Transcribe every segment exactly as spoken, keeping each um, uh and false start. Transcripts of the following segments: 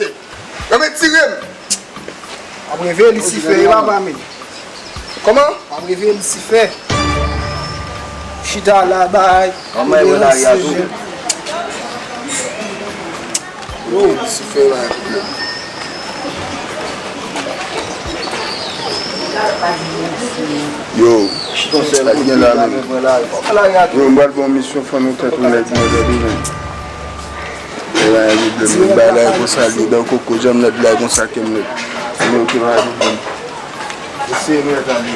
mesye. Yo retire m. W ap reve Lisifè, wi, papa, men. Kòman? W ap reve Lisifè. Chita la, bay. Anmwey, mwen lari a tou. Yo, Lisifè la. Yo, sa k gen la menm? Yo, m pral ba w misyon, fè nou tèt ou nèg mwen, tande, men. E la, yo vle mwen bay la konsa, li dan koko, janm nèg la konsa, kèm nèg. Mwen, ok, pa gen pwoblèm. Eseye nou tande.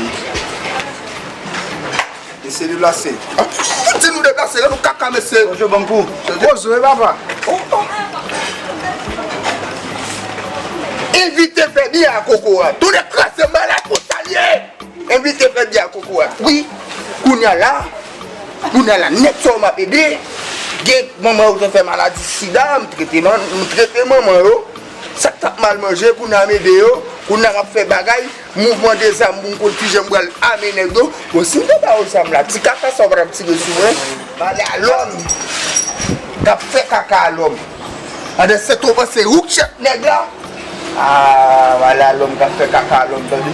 Eseye deplase. Ah, fout di nou deplase, lè nou kaka, mesye. Bonjou, bon kou. Bonjou, e papa. Oh, oh. Envite fè byen a koko a. Tounen kraze malad pou salye. Envite fè byen a koko a. Wi, kounye a la, kounye a la, nèg sa yo m ap ede. Gen manman yo te fè maladi sida, m trete man-, m trete manman yo. Sa k t ap mal manje, kounye a m ede yo. Kounye a m ap fè bagay. Mouvman de zam pou m konn kijan m pral ame nèg yo. Bon, si m te ba yo zam la, ti kaka sa w pa t ap tire sou mwen. Malè a lòm k ap fè kaka a lòm. Pandan se tan w panse ou k chèf nèg la. Ah, malè a lòm k ap fè kaka a lòm, tande.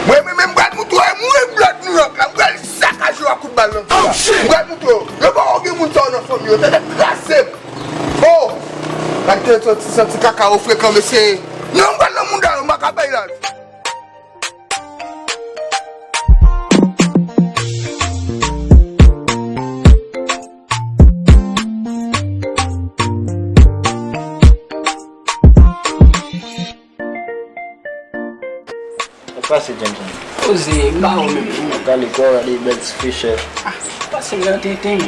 Mwen, mwen menm, m pral moutre w, mwen, blòd Nouyòk la, m pral sakaje w ak kout bal nan tèt la. M pral moutre w. Yo pa wè gen moun sa yo nan fanmi yo, tande, kraze m. Oh! Gad ki santi, santi kaka yo frekan, mesye. Non, m pral nan mouda yo, m pa ka bay la. Sa k pase, Jameson? Poze, m pa wè w menm non. Gade kò, gade bèl ti frechè. Ah, pase m nan tenten m.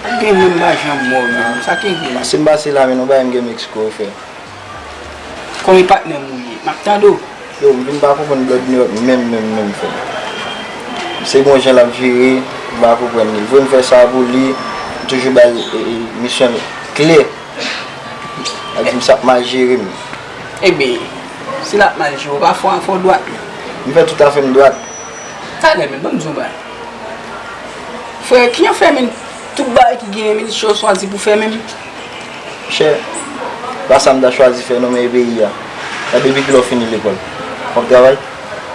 Ou gen menm pa janm mò menm. Sa ki gen? Pase m pase la, men nou bay m gen Mexico, frè. Konbyen patnè m ou ye? M ap tande w. Yo, m vin pa konprann Blood New York menm, menm, menm, frè. Se bon jan l ap vire, m pa konprann li. Voye m fè sa pou li, m toujou ba l, e, e, misyon klè. L ap di m sa ap mal jere m. Ebyen, si l ap mal jere w, pa fè w fè w dwat. M fè tout afè m dwat. Talè menm, ban m di w yon bagay. Frè, kijan w fè menm tout bagay ki genyen menm, se w chwazi pou fè menm? Monchè, pa sa m ta chwazi fè non, men e peyi a. Gade depi kilè w fini lekòl. W ap travay?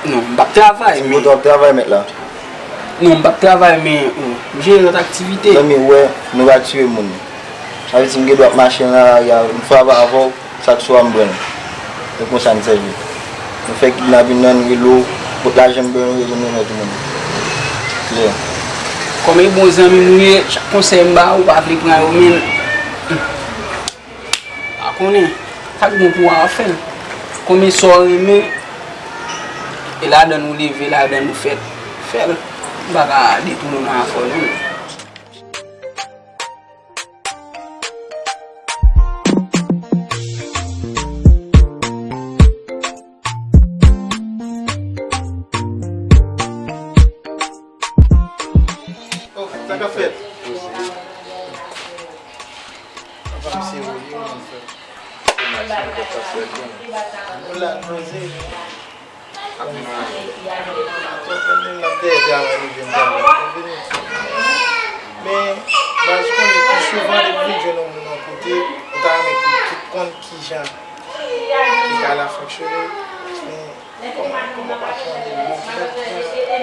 Non, m p ap travay, men. Di m kote w ap travay, mèt la. Non, m p ap travay, men, oh, m jere lòt aktivite. Zanmi, ou wè, nou pa tiye moun. Sa vle di m gen dwa ap mache nan lari a, m frape avè w, sa k sou a m pran l. E konsa n sèvi. Nou fè kidnapin nan, n rele w, kot lajan m pran, nou rele m remèt ou moun. Klè. Kòm e bon zanmi m ou ye, chak konsèy m ba ou, ou pa vle pran yo menm. Pa konnen, sa k bon pou ou a, w ap fè l. Konbyen sa w renmen, e ladann ou leve, ladann ou fèt, fè l. M pa ka detounen w nan afè w non. Oh, sa k ap fèt? Apa misye woye, mwen fè. Nou la, nou poze. Atò, menm menm n ap dèyè travay nou jwenn travay. Nou vini. Men, baz, konnen pi souvan depi w vin jwenn yon moun yon kote, ou ta renmen pou tout konn kijan li ka la fonksyone, men kòman, kòman patwon an ye, kijan, kijan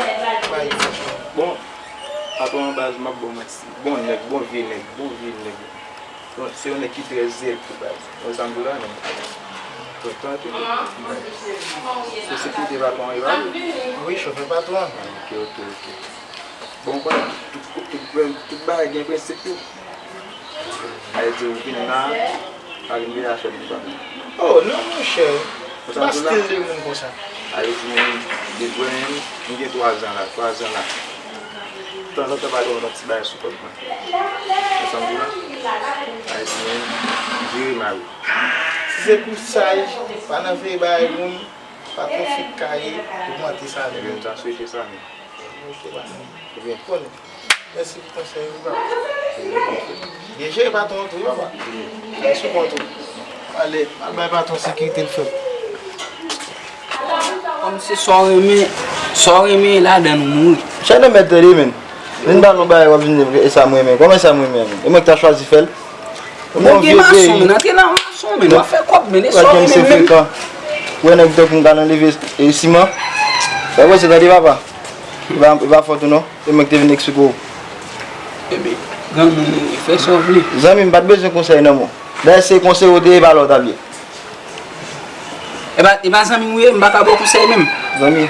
bagay yo fonksyone. Bon, patwon an baz, m ap ba w manti. Bon nèg, bon vye nèg, bon vye nèg. Bon, se yon nèg ki trè zyèl tou baz. Ou wè sa m di w la, non? Tonton epi tou. Se sekirite patwon an yo a ye? Wi, chofè patwon an. Ok, ok, ok. Bon, ou konnen, tout, tout, tout, tout bagay gen prensip yo. Sa vle di ou vin la, pa vin veye afè m, pa. Oh, non, monchè. Ou pa stil de moun konsa. Sa vle di menm, depi menm, m gen twa zan la, twa zan la. Tanzantan, pa gen yon ti bagay sou kòd mwen. Ou konprann sa m di w la? Sa vle di menm, Jere mari. Si se pou saj, pa nan veye bagay moun, patwon fi k ka ye, ogmante salè. Ebyen, m ta swete sa menm. Ok, pa. Ebyen. Konnen. Mèsi pou konsèy ou, papa. Byen jere patwon an tou, papa. Mèsi pou kontou. Ale, al bay patwon sekirite l fè. Kòm se sa w renmen, sa w renmen ladan nou mouri. Chèlè mèt tande, men. Vin ba nou bagay, w ap vin di e sa m renmen. Kòman e sa m renmen an? E mwen ki ta chwazi fè l? Bon, gen mason, men, antre nan mason, men, w ap fè kòb, men, e sa w renmen menm. Frekan. Ou wè nèg tankou m ka nan leve e siman. Sa vre, se tande, papa. E pa, e pa fòt ou non. E mwen ki te vin eksplike w. Ebyen, granmoun, fè sa w vle. Zanmi m, pa t bezwen konsèy nan men w. Dayè, se konsèy ou te ye, e pa la w t ap ye. E pa, e pa zanmi m ou ye, m pa ka ba w konsèy menm. Zanmi,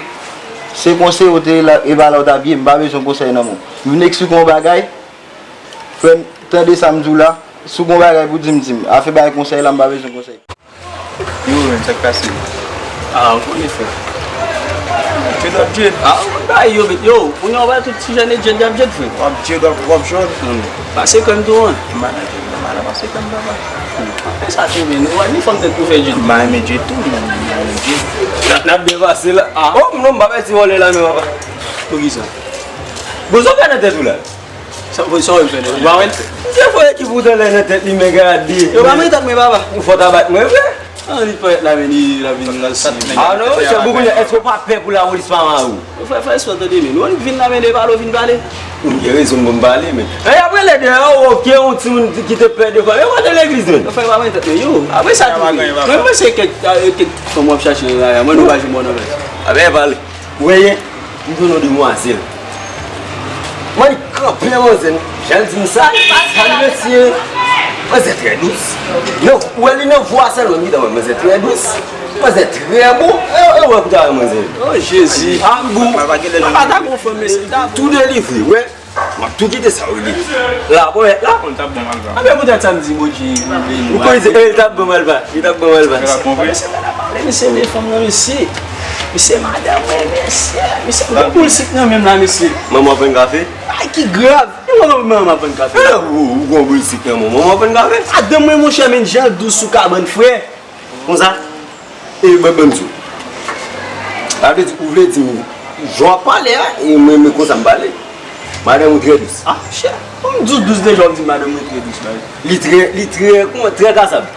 se konsèy ou te ye la, e pa la w t ap ye, m pa bezwen konsèy nan men w. M vin eksplike w yon bagay, frè m, tande sa m di w la, si w gen yon bagay pou di m, di m. Afè bay konsèy la, m pa bezwen konsèy. Yo, men, sa k pase? Ah, ou konnen, frè. Djed ap djed. Ah, ou konn bagay yo, men, yo, kounye a w wè tout ti jèn e djed y ap djed, frè. W ap djed, w ap, w ap jòn. Non, men, pase krèm tou, an. M pa nan djed, non, m pa nan pase krèm, papa. E sa tou, men, ou wè, ni fanm tèt pou fè djed. M pa renmen djed tou, men, m pa renmen djed. N ap, n ap byen pase la. Ah. Oh, non, m pa pèdi vòlè la, men, papa. Poukisa? Bon, sa w fè nan tèt ou la? Sa, sa w fè nan tèt ou? Ou pa wè l? Misye voye ki poutan lè nan tèt li, men gade. Yo pa mete tèt mwen, papa. Ou fò ta bat mwen, vre? An, li parèt la, men li la vin la si. Ah, non, monchè, Bouboune, èske w pa pè pou lapolis pa mare w? Yo fè, fè espè tande, men. Ou vin la, men de pale, ou vin pale. Ou gen rezon pou m pale, men. E, apre lè de, oh, ok, yon timoun ki te pè de fwa. Men kote legliz, men? Yo fè pa mete tèt mwen, yo. Apre sa, tou, men mwen se kèk, kèk fanm w ap chache nan lari a. Mwen, nou pa jwenn mwen nan vès. Apre pale. Ou wè, m jwenn yon demwazèl. Mwen, li kanpe manzè, jan l di m sa, sa l mesye. Manzè trè dous. Non, ou wè li nan vwa sèlman, m gentan wè manzè trè dous. Manzè trè bon. E, e, wè pou ta wè manzè. Oh, Jezi. Ah, bon. Papa, ta gon fanm, mesye. Tou delivre, wè. M ap tou kite sa, wi, li. La, pwomèt la. Konn t ap bon, Alva. Anben, poutèt sa, m di Bondye, Bondye. Ou konn, e, li t ap bon, Alva. Li t ap bon, Alva. Li t ap bon, vre. Mesye, men fanm nan, mesye. Mesye, madanm mwen, mesye. Mesye, m gon boul sik nan men m la, mesye. Manman w ap vann kafe? Ay, ki grav. E manman, manman ap vann kafe? E, ou, ou gon boul sik nan manman w ap vann kafe? Madanm mwen, monchè, men jan l dous sou kabann, frè. Konsa, e, ban, ban m di w. Sa vle di, ou vle di m, jan w ap pale a, e mwen, mwen konsa m pale. Madanm ou trè dous. Ah, chè. Kòm dous, dous deja, w ap di madanm mwen trè dous, bay. Li trè, li trè, kòman, trè kasab.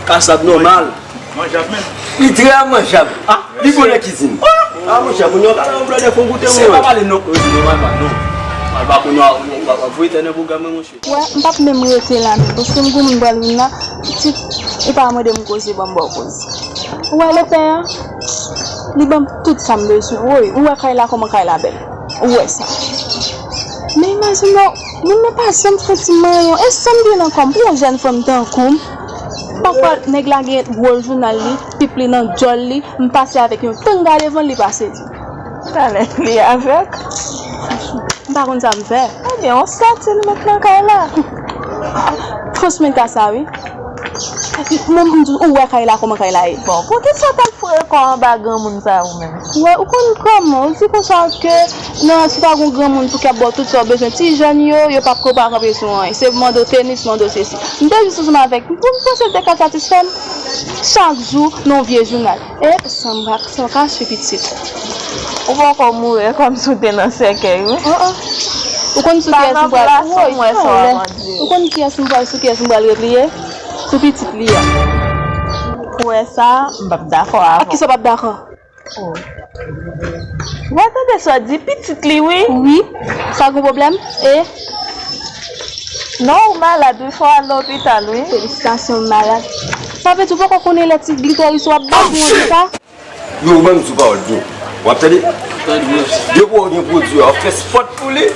Kasab nòmal. Manjab menm. Li trè manjab. Ah, li bon nan kizin. Ah, monchè, kounye a w ka nan yon blòdè fon goute, monchè. Se pa pale non, Rosie, non, Alva, non. Alva, kounye a, w ap voye tè nan pwogram nan, monchè. Wè, m p ap menm rete la menm, paske m gon moun pral vin la, pitit, ou pa mande m koze, ban m ba w koze. Ou wè lepè a, li ban m tout sa m bezwen, woy, ou wè kay la kòman kay la bèl, ou wè sa. Men imajine w, moun nan pa janm fè ti manyen, e sa m gen nan kò m pou yon jèn fanm tankou m. Pafwa, nèg la gen gwo jounal li, pip li nan djòl li, m pase avèk yon tanga devan l, li pa sezi. Talè li avèk. M pa konn sa m fè. Ebyen, on stati l met nan kay la. Franchman, li ta sa, wi. Mwen, m di, ou wè kay la, kòman kay la ye? Bon, poukisa w t al foure kò w anba granmoun sa ou menm? Wè, ou konn kòman, ou di konsa ke nan, si w pa gon granmoun pou k ap ba w tout sa w bezwen, ti jèn yo, yo p ap ko pa kanpe sou anyen. Se mande w tenis, mande w sesi. M te jis ansanm avèk, pou m panse l te ka satisfè m, chak jou, nan yon vye jounal. E san m pa, san kache pitit. Ou poko mouri kòmsi w te nan sèkèy, wi. Oh, oh. Ou konn sou kiyès m pral, woy, ou konn kiyès m pral, sou kiyès m pral repliye? Sou pitit li a. Pou wè sa, m p ap dakò avè w. Ak kisa w p ap dakò? Oh. Mwen tande sa w di pitit li, wi. Wi. Sa gon pwoblèm? E? Non, ou malad, wi, fò w al lopital, wi. Felisitasyon, m malad. Sa vle di ou poko konnen lè ti glitoris ou ap bat ou antre sa? Yo, ou ban m sou pawòl byen. W ap tande? Depi w gen pwodui a, w ap fè spòt pou li,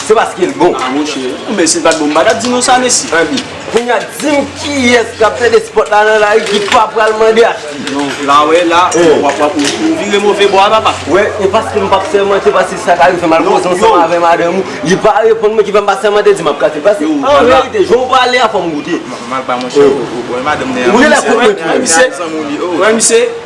se paske l bon. Ah, monchè. Men si l pa t bon, m pa t ap di nou sa, mesye. Anpi, kounye a, di m kiyès k ap tande spòt la nan lari ki pa pral mande achte. Non, la, wè, la, w ap, w ap, ou, ou vire move bò a, papa. Wè, e paske m p ap sèmante, paske sa ka rive malpoze ansanm avè madanm ou, li pa reponn mwen ki fè m pa sèmante, di m ap kase. Paske, an verite, jan w pale a, fò m goute. Malpa, monchè, ou, ou, ou, madanm nan, ou gen lè kout mwen tou. Wè, misye, wè, misye.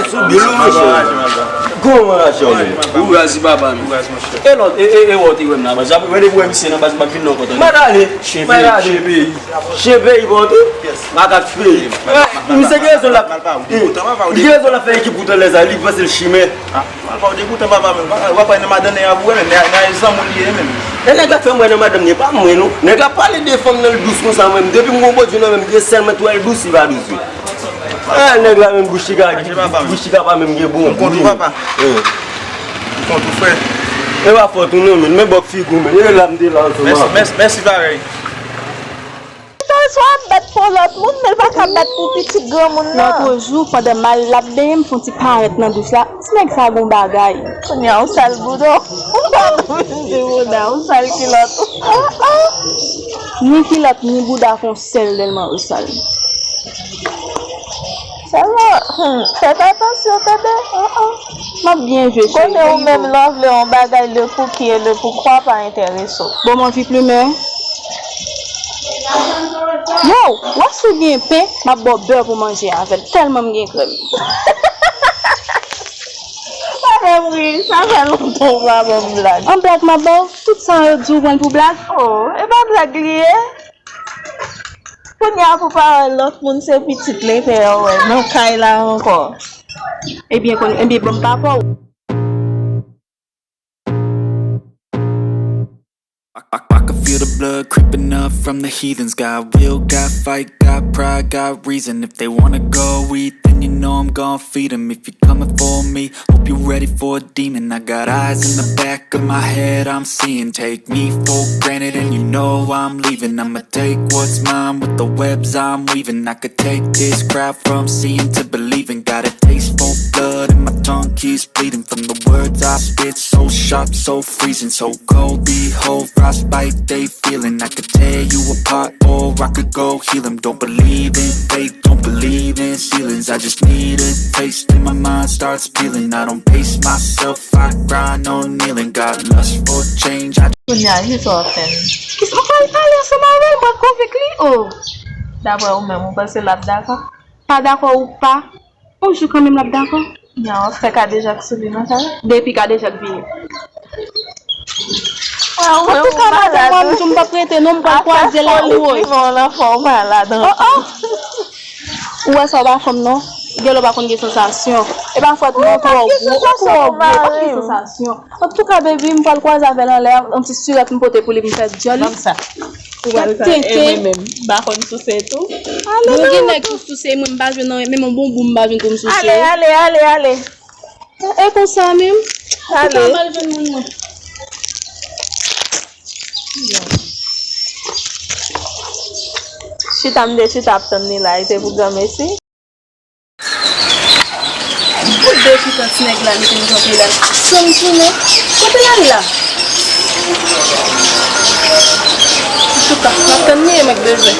Yes, ou byen, ou mouche. Kòman raje w menm? Ou razi papa m. E lòt, e, e, e wòt, e wè m nan baz. Apre, wè depi wè misye nan baz, m ap vin nan kòtò. Mwen ale. Chebe, chebe. Chebe, i bòte. Makak peyi. Misye gen rezon la. Li gen rezon la fè ekip pou tèlè sa. Li panse l chimè. Mal pa w degoutan papa menm. W ap pale nan madanm nèg a pou wè menm. Nèg a zanmi w li ye menm. E nèg la fè m wè nan madanm nèg pa mwen non. Nèg la pale de fanm nan l dous konsa menm. Depi m gon bòdjou nan menm, gen sèl mwen tou wè l dous, li pa dous wi. Ah, nèg la menm bouch li ka, bouch li ka pa menm gen bon. M kont ou papa. M kont ou frè. E pa fòt ou non menm. Men bòk figi w menm. E la m te la ansanm avè w. Mèsi, mèsi, mèsi parèy. Timoun sa ap bat pou lòt moun, men l pa ka bat pou pitit granmoun nan. Lòt jou, pandan m al l ap benyen, m fè yon ti parèt nan douch la. Ti nèg sa gon bagay. Kounye a, ou sal bouda w. Ou pa vin di bouda, ou sal kilòt ou. Ni kilòt, ni bouda fè yon sèl tèlman ou sal. Sèlman, hmm, fè atansyon, tande. M ap byen jwe, cheri. Konnen ou menm lè w vle yon bagay, le pouki e le poukwa pa enterese w. Bon, m anvi plimen. Yo, w ap sou gen pen, m ap ba w bè pou manje avè l, tèlman m gen krèm. Pa fè m ri, sa fè lontan ou pa ban m blag. An blag m ap ba w, tout sa yo di w pran l pou blag. Oh, e pa blag li ye? Kounye a pou pa wè lòt moun se pitit li fè yo wè nan kay la ankò. Ebyen, kon, ebyen, ban m papa w. I, I, I can feel the blood creeping up from the heathens. Got will, got fight, got pride, got reason. If they wanna go eat, then you know I'm gon' feed 'em. If you coming for me, hope you ready for a demon. I got eyes in the back of my head, I'm seeing. Take me for granted, and you know I'm leaving. I'ma take what's mine with the webs I'm weaving. I could take this crowd from seeing to believing. Got a taste for blood, and my tongue keeps bleeding from the words I spit. So sharp, so freezing, so cold. Behold, frostbite they feeling. I could tear you apart, or I could go heal 'em. Don't believe in fate, don't believe in ceilings. I just need a taste, and my mind starts peeling. I don't pace myself, I grind on kneeling. Got lust for change, I Kounye a, ki sa w ap fè m? Kisa w pral pale ansanm avè l, m pral konvenk li, oh! Daprè ou menm, ou panse l ap dakò? Pa dakò ou pa, yon jou kanmenm l ap dakò. Nyan, w ap fè kadejak sou li nan sa? Depi kadejak vini. Antouka, madanm, mwen, m di w m p ap rete non, m pral kwaze l a ou, woy. Afè foli ki fè w nan fè w malad anpil. Ou wè sa w pa fanm non? Gen lè w pa konn gen sansasyon. E pa fòt non, ou twò gwo, ou twò gwo, w pa gen sansasyon. Antouka, baby, m pral kwaze avè l anlè a, yon ti sirèt m pote pou li, m fè djòl li. Ou pral fè, e mwen menm, m pa konn souse tou. Mwen gen nèg pou souse, mwen m pa jwenn anyen, menm yon bonbon m pa jwenn pou m souse. Ale, ale, ale, ale. E konsa menm? Antouka, m al jwenn moun mwen. Chita m te chita ap tann li la, li te pou granmesi. Pou de chita ti nèg la mete m kanpe la, san m tounen, kote l ale la? Antouka, m ap tann li e mwen k bezwen.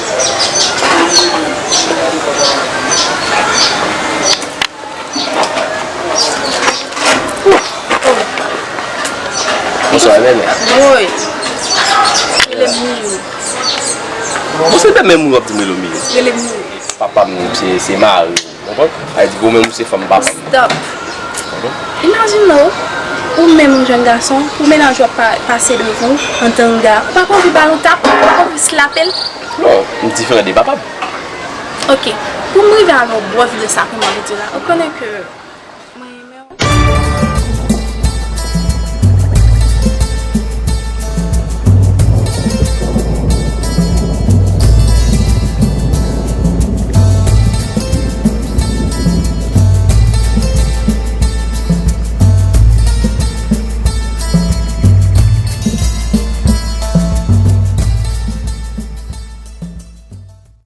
Bonswa, Nènè. Woy. Rele m Mimi. Bon, se menm ou ap di m rele w Mimi. Rele m Mimi. Papa m se, se mari m, ou konprann? Sa vle di ke ou menm ou se fanm papa m. Stop. Imajine w, ou menm yon jèn gason, pou mennaj ou ap pa, pase devan w an tanga, ou pa p anvi ba l yon tap, ou pa p anvi slape l? Non, m diferan de papa m. Ok, pou m rive avè w bò vide sa ke m anvi di w la, ou konnen ke